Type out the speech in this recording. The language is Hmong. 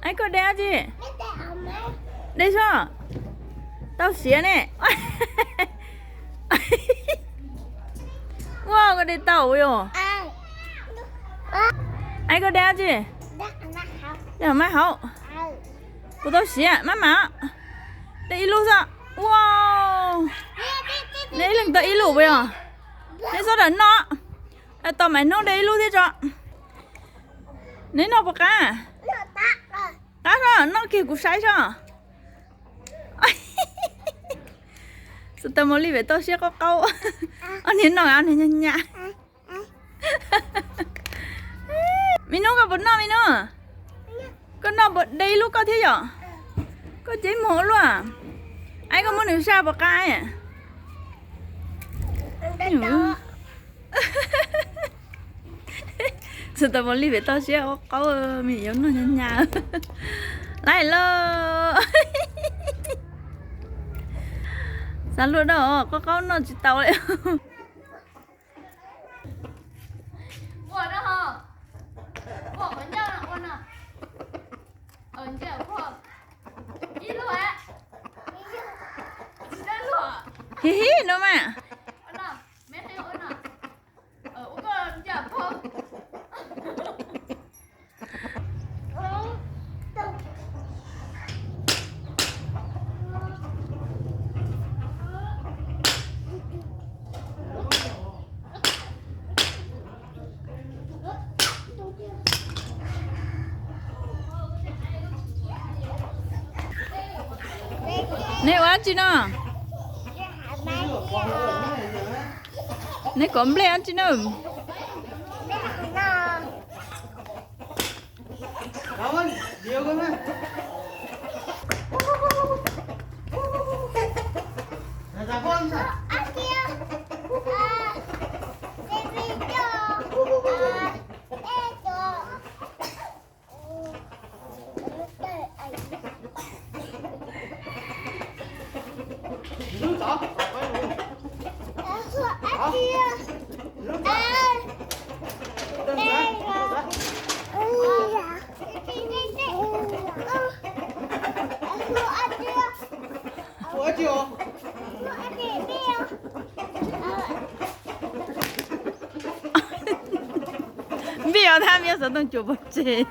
Aib, koj de dab tsi? De soj. Tau siav ne. Ua, koj de tau yom. Aib, koj de dab tsi? De maj hauv. Kuv tau siav maj mam. De ib lub xwb. Ua, neb ib leeg tau ib lub puas yog? Neb sawv daws noj. Tos Maiv Hnub de ib lub thiab tso. Neb noj puas qab? Qab soj, noj kiag kuv saib soj. Xav tau Mos Lis pem toj siab qaub qaub. Ob niag noj, ob niag nyas nyas. Me Nub, koj puas noj me Nub? Koj noj puas de ib lub koj thiab yom? Koj cev muag ua luaj. Aib, koj muab nws saj puas qab? Xav tau Mos Lis pem toj siab qaub qaub, me yuav noj nyas nyas. Laib lauj. Xav luaj dab qaub qaub noj tsis tau li. Hi hi no mas. Neb ua dab tsi no? Neb kov nplej dab tsi na? Npij os, thab npij xov tooj cuam pov tseg.